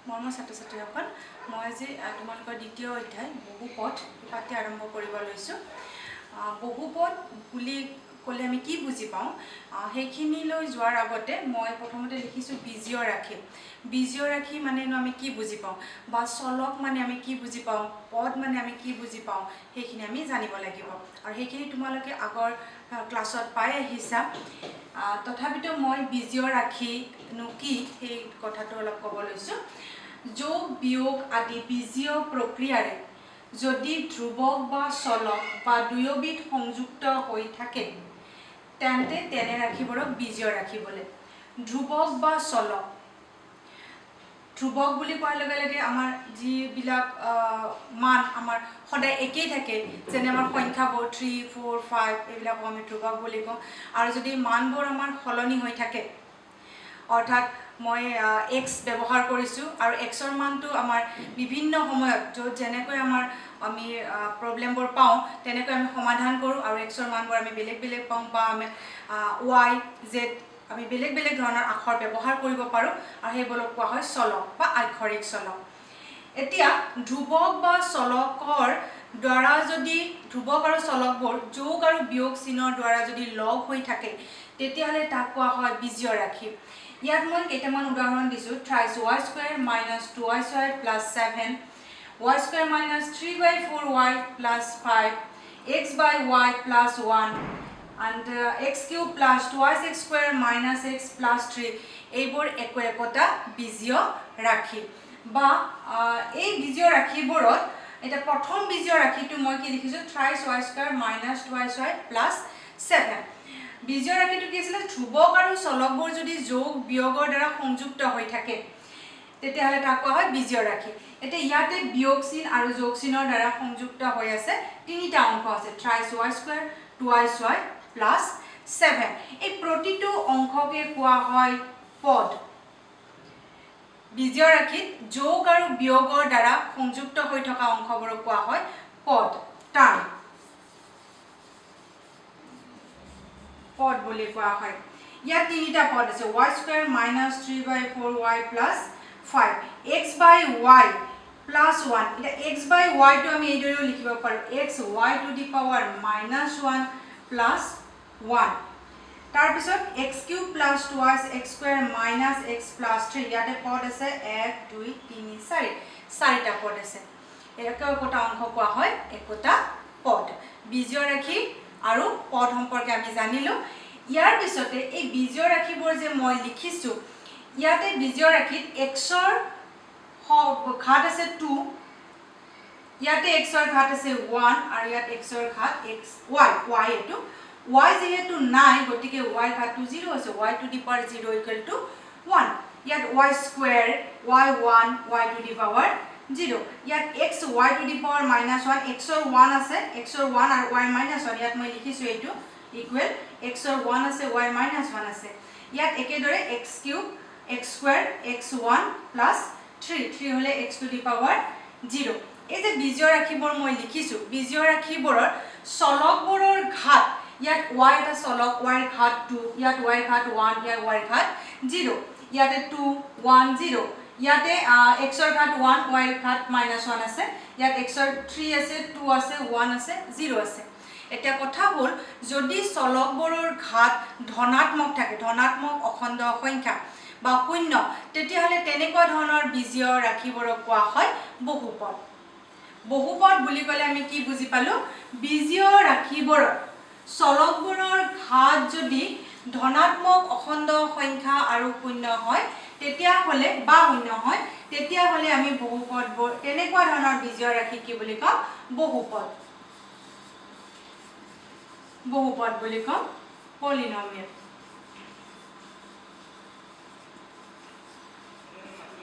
মৰমৰ ছাত্ৰ ছাত্ৰীসকল, মই আজি তোমালোকৰ দ্বিতীয় অধ্যায় বহুপদ পাঠটি আৰম্ভ কৰিব লৈছোঁ। বহুপদ বুলি ক'লে আমি কি বুজি পাওঁ, সেইখিনিলৈ যোৱাৰ আগতে মই প্ৰথমতে লিখিছোঁ বীজীয় ৰাশি। বীজীয় ৰাশি মানেনো আমি কি বুজি পাওঁ বা চলক মানে আমি কি বুজি পাওঁ, পদ মানে আমি কি বুজি পাওঁ, সেইখিনি আমি জানিব লাগিব। আৰু সেইখিনি তোমালোকে আগৰ ক্লাছত পাই আহিছা। তথাপিতো মই বীজীয় ৰাশিনো কি সেই কথাটো অলপ ক'ব লৈছোঁ। যোগ বিয়োগ আদি বীজীয় প্ৰক্ৰিয়াৰে যদি ধ্ৰুৱক বা চলক বা দুয়োবিধ সংযুক্ত হৈ থাকে, তেন্তে তেনে ৰাশিবোৰক বীজীয় ৰাশি বোলে। ধ্ৰুৱক বা চলক, ধ্ৰুৱক বুলি কোৱাৰ লগে লগে আমাৰ যিবিলাক মান আমাৰ সদায় একেই থাকে, যেনে আমাৰ সংখ্যাবোৰ 3, 4, 5 এইবিলাকো আমি ধ্ৰুৱক বুলি কওঁ। আৰু যদি মানবোৰ আমাৰ সলনি হৈ থাকে, অৰ্থাৎ মই এক্স ব্যৱহাৰ কৰিছোঁ আৰু এক্সৰ মানটো আমাৰ বিভিন্ন সময়ত য'ত যেনেকৈ আমি প্ৰব্লেমবোৰ পাওঁ তেনেকৈ আমি সমাধান কৰোঁ আৰু এক্সৰ মানবোৰ আমি বেলেগ বেলেগ পাওঁ বা আমি ৱাই জেড আমি বেলেগ বেলেগ ধৰণৰ আখৰ ব্যৱহাৰ কৰিব পাৰোঁ আৰু সেইবোৰক কোৱা হয় চলক বা আক্ষৰিক চলক। এতিয়া ধ্ৰুৱক বা চলকৰ দ্বাৰা যদি ধ্ৰুৱক আৰু চলকবোৰ যোগ আৰু বিয়োগ চিহ্নৰ দ্বাৰা যদি লগ হৈ থাকে, তেতিয়াহ'লে তাক কোৱা হয় বীজীয় ৰাশি। ইয়াত মই কেইটামান উদাহৰণ দিছোঁ। Thrice y square minus two y square plus seven, y square minus three by four y plus five, x by y plus one and x cube plus twice x square minus x plus three, এইবোৰ একো একোটা বীজীয় ৰাশি। বা এই বীজীয় ৰাশিবোৰত এতিয়া প্ৰথম বীজীয় ৰাশিটো মই কি লিখিছোঁ, thrice y square minus twice y plus seven. বীজীয় ৰাশিটো কি আছিলে, ধ্ৰুৱক আৰু চলকবোৰ যদি যোগ বিয়োগৰ দ্বাৰা সংযুক্ত হৈ থাকে তেতিয়াহ'লে তাক কোৱা হয় বীজীয় ৰাশি। এতিয়া ইয়াতে বিয়োগ চিন আৰু যোগ চিনৰ দ্বাৰা সংযুক্ত হৈ আছে তিনিটা অংশ আছে, thrice y square twice y plus seven. এই প্ৰতিটো অংশকে কোৱা হয় পদ। বীজীয় ৰাশিত যোগ আৰু বিয়োগৰ দ্বাৰা সংযুক্ত হৈ থকা অংশবোৰক কোৱা হয় পদ, টাৰ্ম পদ বুলি কোৱা হয়। ইয়াত তিনিটা পদ আছে, y square minus three by four y plus five, x by y plus one. এতিয়া এক্স বাই ৱাইটো আমি এইদৰেও লিখিব পাৰোঁ, x y to the power minus one plus one. তাৰপিছত x cube plus twice x square minus x plus three, ইয়াতে পদ আছে 1, 2, 3, 4, চাৰিটা পদ আছে। একো একোটা অংশ কোৱা হয় একোটা পদ। বীজীয় ৰাশি আৰু পদ সম্পৰ্কে আমি জানিলোঁ। ইয়াৰ পিছতে এই বীজীয় ৰাশিবোৰ যে মই লিখিছোঁ, ইয়াতে বীজীয় ৰাশিত এক্সৰ ঘাত আছে 2, ইয়াতে এক্সৰ ঘাত আছে 1 আৰু ইয়াত এক্সৰ ঘাত এক্স ৱাই, ৱাই এইটো ৱাই যিহেতু নাই গতিকে ৱাই ঘাতটো 0 আছে, y to the power 0 equal to 1। ইয়াত y square y one y to the power 0, ইয়াত x y to the power minus one, এক্সৰ 1 আছে, এক্সৰ 1 আৰু ৱাই মাইনাছ ওৱান, ইয়াত মই লিখিছোঁ এইটো ইকুৱেল এক্সৰ 1 আছে ৱাই মাইনাছ ওৱান আছে। ইয়াত একেদৰে x cube x square x one plus three, three হ'লে x to the power 0। এই যে বীজীয় ৰাশিবোৰ মই লিখিছোঁ, বীজীয় ৰাশিবোৰৰ চলকবোৰৰ ঘাত, ইয়াত ৱাই এটা চলক, ৱাইৰ ঘাত 2, ইয়াত ৱাইৰ ঘাত 1, ইয়াত ৱাইৰ ঘাত 0, ইয়াতে 2 1 0, ইয়াতে এক্সৰ ঘাত 1 ৱাইৰ ঘাত মাইনাছ ওৱান আছে, ইয়াত এক্সৰ 3 আছে, 2 আছে, 1 আছে, 0 আছে। এতিয়া কথা হ'ল যদি চলকবোৰৰ ঘাত ধনাত্মক থাকে, ধনাত্মক অখণ্ড সংখ্যা বা শূন্য, তেতিয়াহ'লে তেনেকুৱা ধৰণৰ বীজীয় ৰাশিবোৰক কোৱা হয় বহুপদ। বহুপদ বুলি ক'লে আমি কি বুজি পালোঁ, বীজীয় ৰাশিবোৰৰ চলকবোৰৰ ঘাত যদি ধনাত্মক অখণ্ড সংখ্যা আৰু শূন্য হয় তেতিয়াহ'লে বা শূন্য হয়, তেতিয়াহ'লে আমি বহুপদবোৰ তেনেকুৱা ধৰণৰ বীজীয় ৰাশি কি বুলি কওঁ, বহুপদ, বহুপদ বুলি কওঁ, পলিনমিয়েল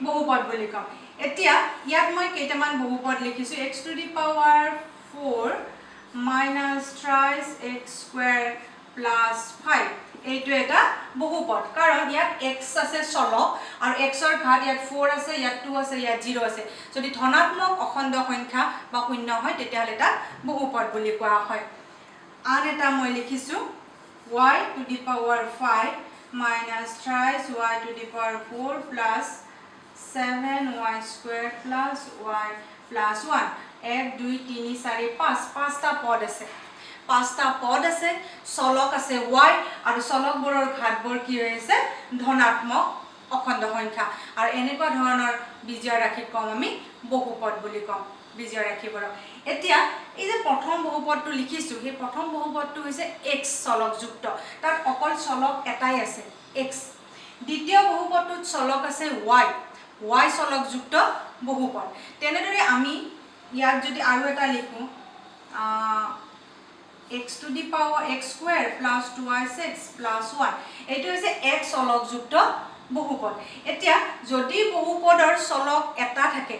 বহুপদ বুলি কওঁ। এতিয়া ইয়াত মই কেইটামান বহুপদ লিখিছোঁ, x to the power 4 minus thrice x square plus 5, এইটো এটা বহুপদ, কাৰণ ইয়াত এক্স আছে চলক আৰু এক্সৰ ঘাত ইয়াত 4 আছে, ইয়াত 2 আছে, ইয়াত 0 আছে। যদি ধনাত্মক অখণ্ড সংখ্যা বা শূন্য হয় তেতিয়াহ'লে তাক বহুপদ বুলি কোৱা হয়। আন এটা মই লিখিছোঁ, y to the power 5 minus thrice y to the power 4 plus 7 y square plus y plus 1। এক, দুই, তিনি, চাৰি, পাঁচ, পাঁচটা পদ আছে। পাঁচটা পদ আছে, চলক আছে ৱাই আৰু চলকবোৰৰ ঘাতবোৰ কি হৈ আছে? ধনাত্মক অখণ্ড সংখ্যা। আৰু এনেকুৱা ধৰণৰ বীজীয় ৰাশিক ক'ম আমি বহুপদ বুলি ক'ম বীজীয় ৰাশিবোৰক। এতিয়া এই যে প্ৰথম বহুপদটো লিখিছোঁ, সেই প্ৰথম বহুপদটো হৈছে এক্স চলকযুক্ত, তাত অকল চলক এটাই আছে, এক্স। দ্বিতীয় বহুপদটোত চলক আছে ৱাই, ৱাই চলকযুক্ত বহুপদ। তেনেদৰে আমি ইয়াত যদি আৰু এটা লিখোঁ, x to the power x square plus 2x plus 1, এইটো হৈছে এক্স চলকযুক্ত বহুপদ। এতিয়া যদি বহুপদৰ চলক এটা থাকে,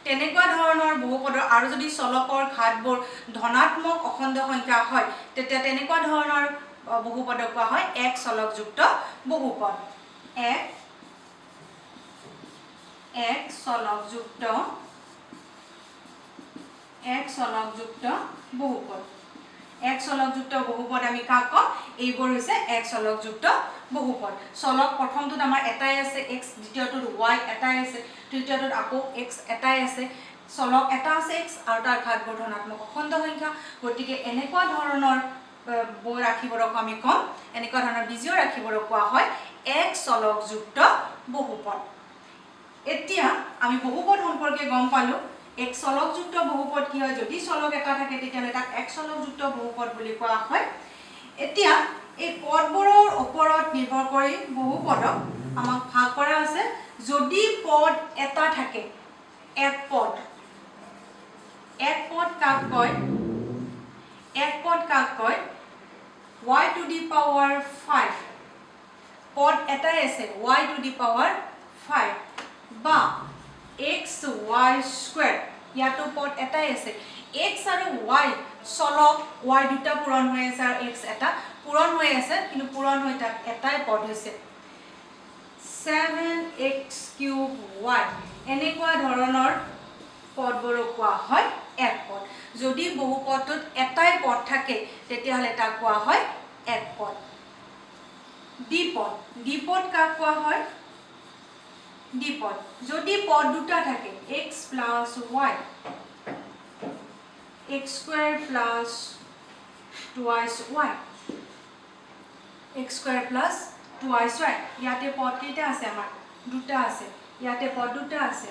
তেনেকুৱা ধৰণৰ বহুপদৰ আৰু যদি চলকৰ ঘাতবোৰ ধনাত্মক অখণ্ড সংখ্যা হয়, তেতিয়া তেনেকুৱা ধৰণৰ বহুপদক কোৱা হয় এক চলকযুক্ত বহুপদ। এক চলকযুক্ত বহুপদ। এক চলকযুক্ত বহুপদ আমি কাক কম? এইবোৰ হৈছে এক চলকযুক্ত বহুপদ। চলক প্ৰথমটোত আমাৰ এটাই আছে এক্স, দ্বিতীয়টোত ৱাই এটাই আছে, তৃতীয়টোত আকৌ এক্স এটাই আছে। চলক এটা আছে এক্স আৰু তাৰ ঘাতবোৰ ধনাত্মক অখণ্ড সংখ্যা। গতিকে এনেকুৱা ধৰণৰ ৰাশিবোৰক আমি ক'ম, এনেকুৱা ধৰণৰ বীজীয় ৰাশিবোৰক কোৱা হয় এক চলকযুক্ত বহুপদ। এতিয়া আমি বহুপদ সম্পৰ্কে গম পালোঁ। এক চলকযুক্ত বহুপদ কি হয়? যদি চলক এটা থাকে, তেতিয়াহ'লে তাক এক চলকযুক্ত বহুপদ বুলি কোৱা হয়। এতিয়া এই পদবোৰৰ ওপৰত নিৰ্ভৰ কৰি বহুপদক আমাক ভাগ কৰা আছে। যদি পদ এটা থাকে, এক পদ, এক পদ কাক কয়? এক পদ কাক কয়? Y to the power 5, পদ এটাই আছে, y to the power 5 বা এক্স ৱাই স্কুৱেৰ, ইয়াতো পদ এটাই আছে এক্স আৰু ৱাই। চলক ৱাই দুটা পূৰণ হৈ আছে আৰু এক্স এটা পূৰণ হৈ আছে, কিন্তু পূৰণ হৈ তাত এটাই পদ হৈছে 7 এক্স কিউব ৱাই। এনেকুৱা ধৰণৰ পদবোৰক কোৱা হয় এক পদ। যদি বহুপদটোত এটাই পদ থাকে, তেতিয়াহ'লে তাক কোৱা হয় এক পদ। দ্বিপদ, দ্বিপদ কাক কোৱা হয়? দ্বিপদ, যদি পদ দুটা থাকে, x plus y, x square plus twice y, x square plus twice y। ইয়াতে পদ কেইটা আছে আমাৰ? দুটা আছে। ইয়াতে পদ দুটা আছে,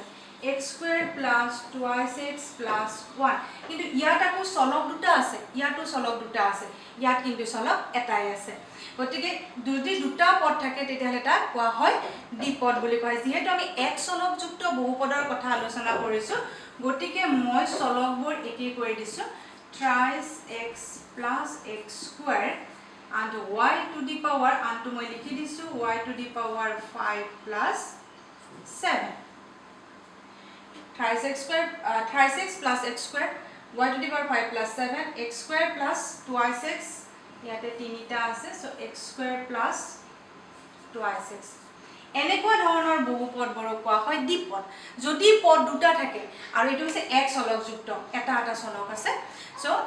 x square plus twice x plus 1। কিন্তু ইয়াত আকৌ চলক দুটা আছে, ইয়াতো চলক দুটা আছে, ইয়াত কিন্তু চলক এটাই আছে। গতিকে যদি দুটা পদ থাকে, তেতিয়াহ'লে তাক কোৱা হয় দ্বিপদ বুলি কোৱা হয়। যিহেতু আমি এক চলকযুক্ত বহুপদৰ কথা আলোচনা কৰিছোঁ, গতিকে মই চলকবোৰ একেই কৰি দিছোঁ, thrice x plus x square and y to the power, আনটো মই লিখি দিছোঁ, y to the power 5 plus 7। Thrice x square, thrice x plus x square, y to the power 5 plus 7, x square plus twice x, ইয়াতে তিনিটা আছে, so x square plus twice x। এনেকুৱা ধৰণৰ বহুপদবোৰক কোৱা হয় দ্বিপদ। যদি পদ দুটা থাকে আৰু এইটো হৈছে এক চলকযুক্ত, এটা এটা চলক আছে, চ'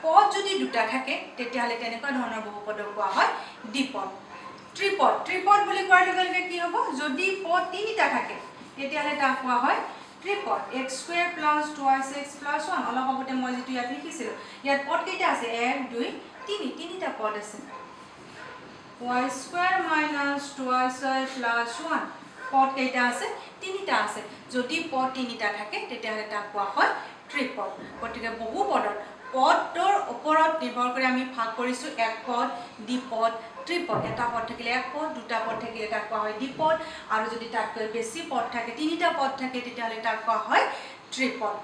পদ যদি দুটা থাকে, তেতিয়াহ'লে তেনেকুৱা ধৰণৰ বহুপদক কোৱা হয় দ্বিপদ। ত্ৰিপদ, ত্ৰিপদ বুলি কোৱাৰ লগে লগে কি হ'ব? যদি পদ তিনিটা থাকে, তেতিয়াহ'লে তাক কোৱা হয় ত্ৰিপদ। X square plus twice x plus 1, অলপ আগতে মই যিটো ইয়াত লিখিছিলোঁ। ইয়াত পদ কেইটা আছে? এক, দুই, তিনি, তিনিটা পদ আছে। Y square minus twice y plus 1, পদ কেইটা আছে? তিনিটা আছে। যদি পদ তিনিটা থাকে, তেতিয়াহ'লে তাক কোৱা হয় ত্ৰিপদ। গতিকে বহুপদত পদৰ ওপৰত নিৰ্ভৰ কৰি আমি ভাগ কৰিছোঁ এক পদ, দ্বিপদ, ত্ৰিপদ। এটা পদ থাকিলে এক পদ, দুটা পদ থাকিলে তাক কোৱা হয় দ্বিপদ আৰু যদি তাতকৈ বেছি পদ থাকে, তিনিটা পদ থাকে, তেতিয়াহ'লে তাক কোৱা হয় ত্ৰিপদ।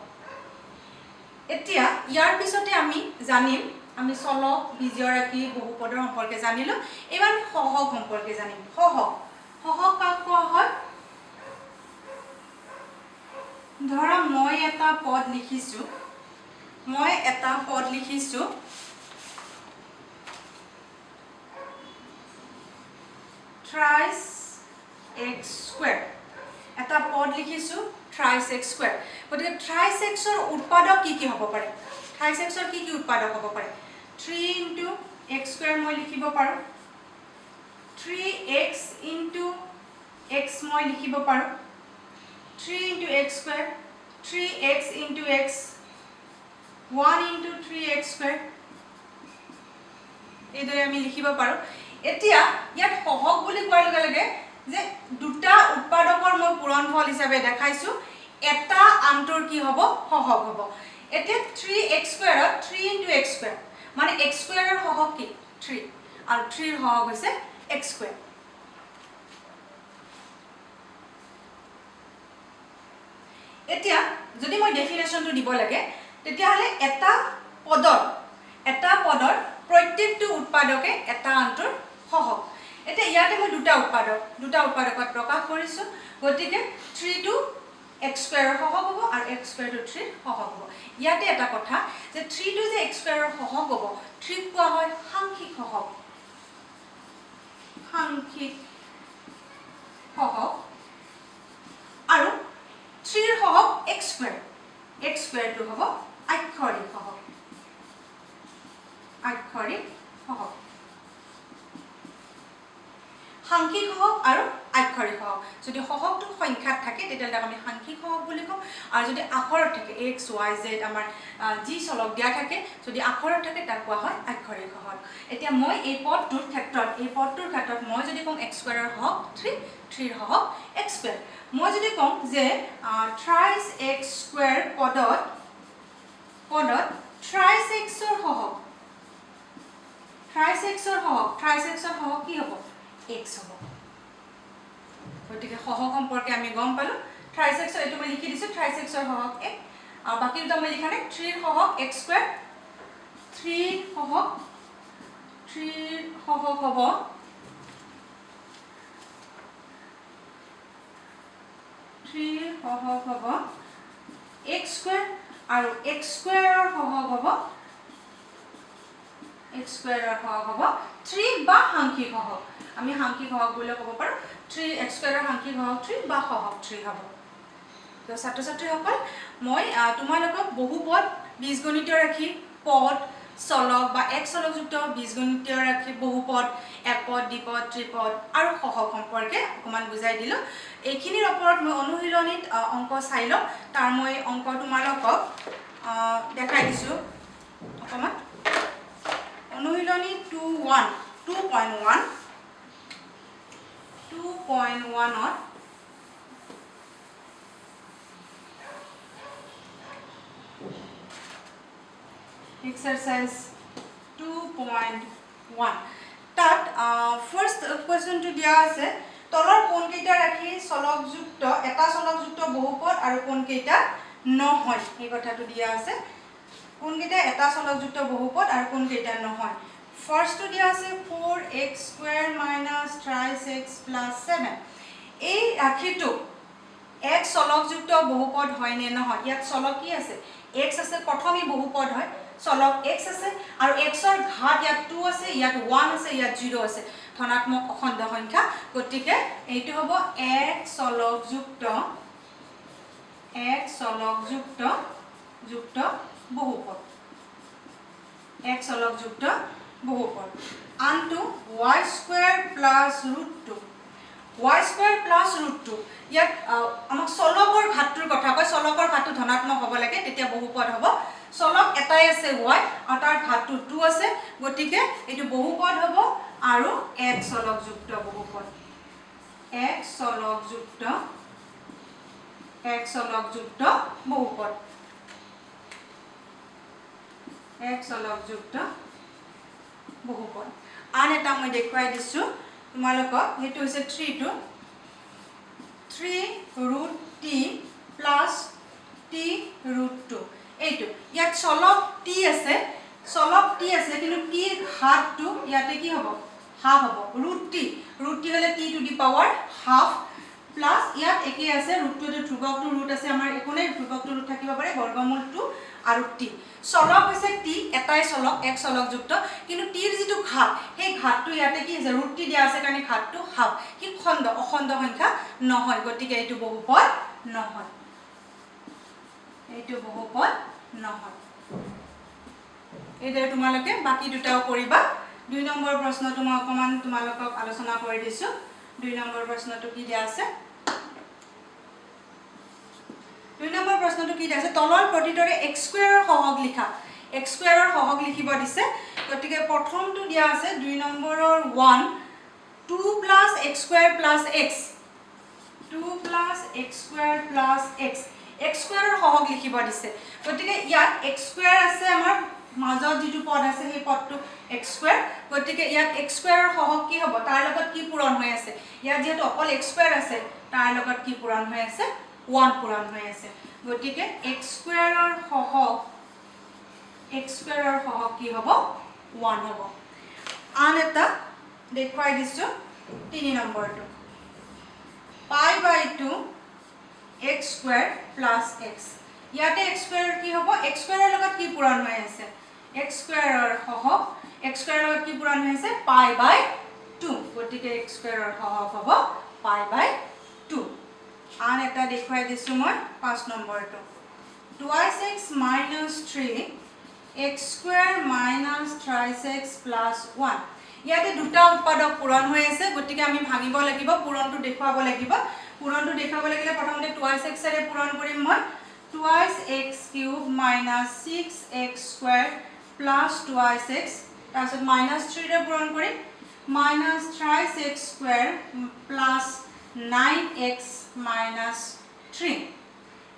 এতিয়া ইয়াৰ পিছতে আমি জানিম, আমি চলক, বীজীয় ৰাশি, বহুপদৰ সম্পৰ্কে জানিলোঁ, এইবাৰ আমি সহগ সম্পৰ্কে জানিম। সহগ, সহগ কাক কোৱা হয়? ধৰা মই এটা পদ লিখিছোঁ, মই এটা পদ লিখিছোঁ থ্ৰাইছ এক্স স্কুৱেৰ। এটা পদ লিখিছোঁ থ্ৰাইছ এক্স স্কুৱেৰ। গতিকে থ্ৰাইছ এক্সৰ উৎপাদক কি কি হ'ব পাৰে? থ্ৰাইছ এক্সৰ কি কি উৎপাদক হ'ব পাৰে? থ্ৰী ইনটু এক্স স্কুৱেৰ মই লিখিব পাৰোঁ, থ্ৰী এক্স ইনটু এক্স মই লিখিব পাৰোঁ। 3 into x square, 3x into x, 1 into 3x square, এইদৰে আমি লিখিব পাৰোঁ। এতিয়া ইয়াত সহগ বুলি কোৱাৰ লগে লগে যে দুটা উৎপাদকৰ মই পূৰণফল হিচাপে দেখাইছোঁ, এটা আনটোৰ কি হ'ব, সহগ হ'ব। এতিয়া 3x স্কুৱেৰত 3 ইনটু x square মানে x স্কুৱেৰৰ সহগ কি, 3, আৰু 3ৰ সহগ হৈছে x square. এতিয়া যদি মই ডেফিনেশ্যনটো দিব লাগে তেতিয়াহ'লে এটা পদৰ প্ৰত্যেকটো উৎপাদকে এটা আনটোৰ সহগ। এতিয়া ইয়াতে মই দুটা উৎপাদকত প্ৰকাশ কৰিছোঁ, গতিকে 3টো x স্কুৱেৰৰ সহগ হ'ব আৰু x স্কুৱেৰটো 3ৰ সহগ হ'ব। ইয়াতে এটা কথা যে 3টো যে x স্কুৱেৰৰ সহগ হ'ব, 3ক কোৱা হয় সাংখ্যিক সহগ, সাংখ্যিক সহগ, আৰু 3ৰ সহগ x square, x স্কুৱেৰটো হ'ব আক্ষৰিক সহগ, আক্ষৰিক সহগ। সাংখ্যিক সহগ আৰু আক্ষৰিক সহগ, যদি সহগটো সংখ্যাত থাকে তেতিয়াহ'লে তাক আমি সাংখ্যিক সহগ বুলি কওঁ, আৰু যদি আখৰত থাকে এক্স ৱাই জেড আমাৰ যি চলক দিয়া থাকে যদি আখৰত থাকে তাক কোৱা হয় আক্ষৰিক সহগ। এতিয়া মই এই পদটোৰ ক্ষেত্ৰত মই যদি কওঁ এক্স স্কুৱেৰৰ সহগ 3, 3ৰ সহগ এক্স স্কুৱেৰ, মই যদি কওঁ যে থ্ৰাইছ এক্স স্কুৱেৰ পদত থ্ৰাইছ এক্সৰ সহগ, থ্ৰাইছ এক্সৰ সহগ কি হ'ব, এক্স হ'ব। গতিকে সহগ সম্পৰ্কে আমি গম পালোঁ। থ্ৰাইছ এক্সৰ এইটো মই লিখি দিছোঁ, থ্ৰাইছ এক্সৰ সহগ এক, আৰু বাকী দুটা মই লিখা নাই। 3ৰ সহগ এক্স স্কুৱেৰ, 3ৰ সহগ হ'ব 3ৰ সহগ হ'ব এক্স স্কুৱেৰ, আৰু এক্স স্কুৱেৰৰ সহগ হ'ব, এক্স স্কুৱেৰৰ সহগ হ'ব 3 বা সাংখ্যিক সহগ, আমি সাংখ্যিক সহগ বুলিও ক'ব পাৰোঁ। 3 এক্স স্কুৱেৰৰ সাংখ্যিক সহগ 3 বা সহগ 3 হ'ব। তো ছাত্ৰ ছাত্ৰীসকল, মই তোমালোকক বহুপদ, বীজগণিতীয় ৰাশি, পদ, চলক বা এক চলকযুক্ত বীজগণিতীয় ৰাশি, বহুপদ, একপদ, দ্বিপদ, ত্ৰিপদ আৰু সহগ সম্পৰ্কে অকণমান বুজাই দিলোঁ। এইখিনিৰ ওপৰত মই অনুশীলনীত অংক চাই লওঁ, তাৰ মই অংক তোমালোকক দেখাই দিছোঁ অকণমান। অনুশীলনী 2.1ত এক্সাৰচাইজ 2.1 তাত ফাৰ্ষ্ট কুৱেশ্যনটো দিয়া আছে, তলৰ কোনকেইটা ৰাশি চলকযুক্ত, এটা চলকযুক্ত বহুপদ আৰু কোনকেইটা নহয়, সেই কথাটো দিয়া আছে। কোনকেইটা এটা চলকযুক্ত বহুপদ আৰু কোনকেইটা নহয়। ফাৰ্ষ্টটো দিয়া আছে 4x square minus 3x plus 7, এই ৰাশিটো এক চলকযুক্ত বহুপদ হয় নে নহয়। ইয়াত চলক কি আছে, এক্স আছে, প্ৰথমেই বহুপদ হয়, চলক এক্স আছে আৰু এক্সৰ ঘাত ইয়াত 2 আছে, ইয়াত 1 আছে, ইয়াত 0 আছে, ধনাত্মক অখণ্ড সংখ্যা। গতিকে এইটো হ'ব এক চলকযুক্ত যুক্ত বহুপদ, এক চলকযুক্ত বহুপদ। আনটো y square plus root 2, y square plus root 2, ইয়াত আমাক চলকৰ ঘাতটোৰ কথা কয়, চলকৰ ঘাতটো ধনাত্মক হ'ব লাগে তেতিয়া বহুপদ হ'ব। চলক এটাই আছে y আৰু তাৰ ঘাতটো 2 আছে, গতিকে এইটো বহুপদ হ'ব আৰু এক চলকযুক্ত বহুপদ, এক চলকযুক্ত বহুপদ, এক চলকযুক্ত বহুপদ। আন এটা মই দেখুৱাই দিছোঁ তোমালোকক, সেইটো হৈছে 3টো, 3 root t plus t root 2, এইটো ইয়াত চলক টি আছে, চলক টি আছে কিন্তু টিৰ ঘাতটো ইয়াতে কি হ'ব, হাফ হ'ব, ৰুট টি, ৰুট টি হ'লে t to the power half plus ইয়াত একেই আছে ৰুট টু, এইটো ধ্ৰুৱকটো ৰুট আছে আমাৰ একো নাই, ধ্ৰুৱকটো ৰুট থাকিব পাৰে, বৰ্গমূল 2 আৰু টি। চলক হৈছে টি, এটাই চলক, এক চলকযুক্ত, কিন্তু টিৰ যিটো ঘাত সেই ঘাতটো ইয়াতে কি হৈছে, ৰুট টি দিয়া আছে কাৰণে ঘাতটো হাফ, সি খণ্ড, অখণ্ড সংখ্যা নহয়, গতিকে এইটো বহুপদ নহয়, এইটো বহুপদ নহয়। এইদৰে তোমালোকে বাকী দুটাও কৰিবা। 2 নম্বৰ প্ৰশ্নটো মই অকণমান তোমালোকক আলোচনা কৰি দিছোঁ। 2 নম্বৰ প্ৰশ্নটো কি দিয়া আছে, প্ৰশ্নটো কি দিছে? তলৰ প্ৰতিটোৰে এক্স স্কুৱেৰৰ সহগ লিখা। এক্স স্কুৱেৰৰ সহগ লিখিব দিছে। গতিকে প্ৰথমটো দিয়া আছে 2 নম্বৰৰ 1, 2 plus x square plus x, 2 plus x square plus x। X স্কুৱেৰৰ সহগ লিখিব দিছে। গতিকে ইয়াত এক্স স্কুৱেৰ আছে, আমাৰ মাজত যিটো পদ আছে সেই পদটো এক্স স্কুৱেৰ। গতিকে ইয়াত এক্স স্কুৱেৰৰ সহগ কি হ'ব? তাৰ লগত কি পূৰণ হৈ আছে? ইয়াত যিহেতু অকল এক্স স্কুৱেৰ আছে, তাৰ লগত কি পূৰণ হৈ আছে? ওৱান পূৰণ হৈ আছে। গতিকে এক্স স্কুৱেৰৰ সহগ কি হ'ব? ওৱান হ'ব। আন এটা দেখুৱাই দিছোঁ, 3 নম্বৰটো, pi by 2 x square plus x। ইয়াতে এক্স স্কুৱেৰ কি হ'ব? এক্স স্কুৱেৰৰ লগত কি পূৰণ হৈ আছে? এক্স স্কুৱেৰৰ সহগ, এক্স স্কুৱেৰৰ লগত কি পূৰণ হৈ আছে? Pi by two. গতিকে এক্স স্কুৱেৰৰ সহগ হ'ব পাই বাই টু। আন এটা দেখুৱাই দিছোঁ মই, 5 নম্বৰটো, twice x minus 3 x square minus thrice x plus 1। ইয়াতে দুটা উৎপাদক পূৰণ হৈ আছে, গতিকে আমি ভাঙিব লাগিব, পূৰণটো দেখুৱাব লাগিব। পূৰণটো দেখুৱাব লাগিলে প্ৰথমতে টুৱাইছ এক্সেৰে পূৰণ কৰিম মই। Twice x cube minus 6 x square plus twice x। তাৰপিছত মাইনাছ থ্ৰীৰে পূৰণ কৰিম, minus thrice x square plus 9 x minus 3।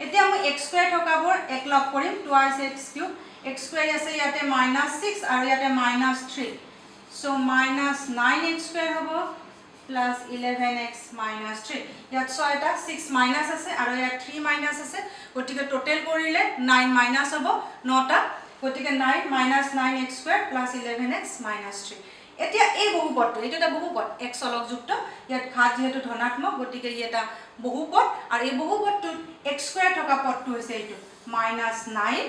এতিয়া মই এক্স স্কুৱেৰ থকাবোৰ একলগ কৰিম। Twice x cube, x square আছে ইয়াতে মাইনাছ ছিক্স আৰু ইয়াতে minus 3, so minus 9 x square হ'ব, plus 11 x minus 3। ইয়াত ছয়টা ছিক্স মাইনাছ আছে আৰু ইয়াত থ্ৰী মাইনাছ আছে, গতিকে টোটেল কৰিলে নাইন মাইনাছ হ'ব নটা। গতিকে 9 minus 9 x square plus 11 x minus 3। এতিয়া এই বহুপদটো, এইটো এটা বহুপদ, এক চলকযুক্ত। ইয়াত ঘাত যিহেতু ধনাত্মক, গতিকে ই এটা বহুপদ। আৰু এই বহুপদটোত এক্স স্কুৱেৰ থকা পদটো হৈছে এইটো minus 9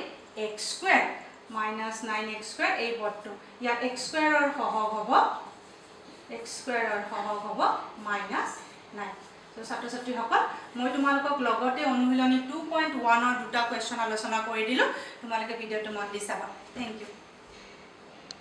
x square, minus 9 x square এই পদটো। ইয়াত এক্স স্কুৱেৰৰ সহগ হ'ব মাইনাছ নাইন। ত' ছাত্ৰ ছাত্ৰীসকল, মই তোমালোকক লগতে অনুশীলনী 2.1ৰ দুটা কুৱেশ্যন আলোচনা কৰি দিলোঁ। তোমালোকে ভিডিঅ'টো মন দি চাবা। Thank you.